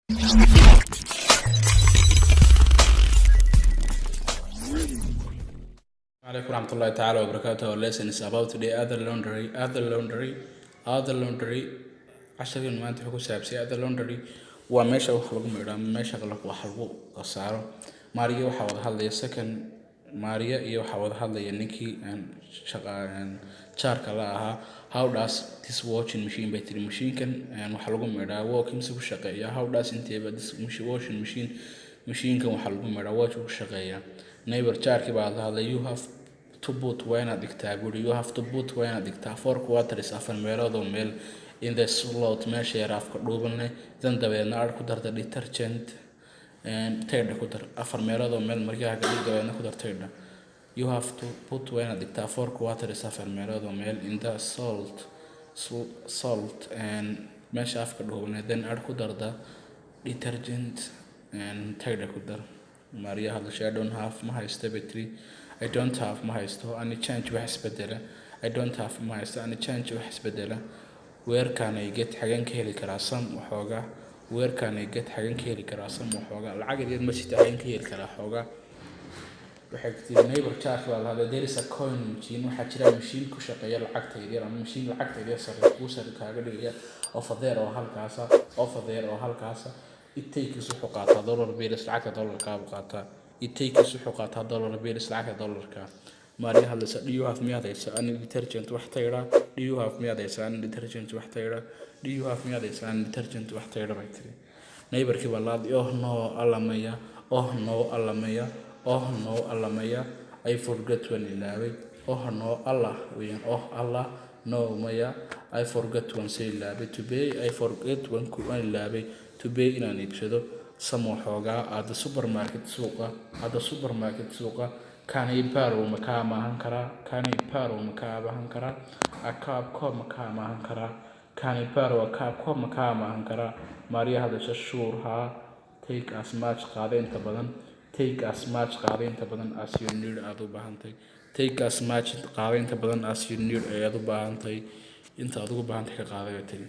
Alaikum warahmatullahi ta'ala wabarakatuh. Our lesson is about today other laundry, other laundry, other laundry. Casharkan maanta wuxuu ku saabsan yahay other laundry, waa meesha wax lagu maydho ama meesha wax lagu saaro. Maria waxaa wada hadlaya second Maria iyo waxaa wada hadlaya ninkii aan shaqa jaarka la ahaa. "How does this washing machine," bay tiri, mashiinkan waxa lagu maydhaa, work, mise ku shaqeeya? How does, inteeba, this washing machine, mashiinkan waxaa lagu maydhaa, work, ku shaqeeya? Neighbor, jaarkii baa la hadlay. "You have to put," waa inaad dhigtaa buuri. "You have to put," waa inaad dhigtaa, four quarters, afar meelood oo meel, in the slot, meesha yar afka dhuuban leh. Then, dabeedna, add, ku darta, detergent, Tide ku dar. Afar meelood oo meel maryaha dhig, dabeedna ku dar Tide. "You have to put," waa inaad dhigtaa, four quarters, afar meelood oo meel, in the salt, meesha afka dhuuban leh. Then add, ku darda, detergent, Tide ku dar. Maria hadlashay. "I don't have," ma haysto bay tiri. "I don't have," ma haysto, any change, wax isbedela. "I don't have," ma haysto, any change, wax isbedela. "Where can I get," xageen ka heli karaa, some, waxoogaa? "Where can I get," xageen ka heli karaa, some, waxoogaa? Lacag yaryar ma sita, xageen ka heli karaa xoogaa? Waxay tiri neighbor, jaarka baa la hadlay. "There is a coin machine," waxaa jira mashiin ku shaqeeya lacagta yaryar ama mashiin lacagta yaryar sare kuu sare kaaga dhigaya, over there, oo halkaasa. Over there, oo halkaasa. "It takes," wuxuu qaataa, dollar bills, lacagta dollarka buu qaataa. "It takes," wuxuu qaataa, dollar bills, lacagta dollarka. Maria hadlaysa. "Do you have," miyaad haysaa, any detergent, wax Tide? "Do you have," miyaad haysaa, any detergent, wax Tide? "Do you have," miyaad haysaa, any detergent, wax Tide?" bay tiri. Neighborkii baa la hadlay. "Oh no, alla maya. Oh no, alla maya. Oh no, alla maya. I forgot," waan ilaaway. Oh no, Allah weeyaan. Oh Allah, no, maya. "I forgot," waan soo ilaabay, to pay. "I forgot," waan ilaabay, to pay, inaan iibsado, some, waxoogaa, at the supermarket, suuqa. At the supermarket, suuqa. "Can I borrow," ma kaa amaahan karaa? "Can I borrow," ma kaa amaahan karaa? A cup, koob ma kaa amaahan karaa? "Can I borrow a cup?" Koob ma kaa amaahan karaa? Maria hadasha. "Sure," haa. "Take as much," qaado inta badan. "Take as much," qaado inta badan, as you need, aad u baahantay. "Take as much," qaado inta badan, as you need, ayaad u baahantay. Inta aad ugu baahantay ka qaaday, bay tiri.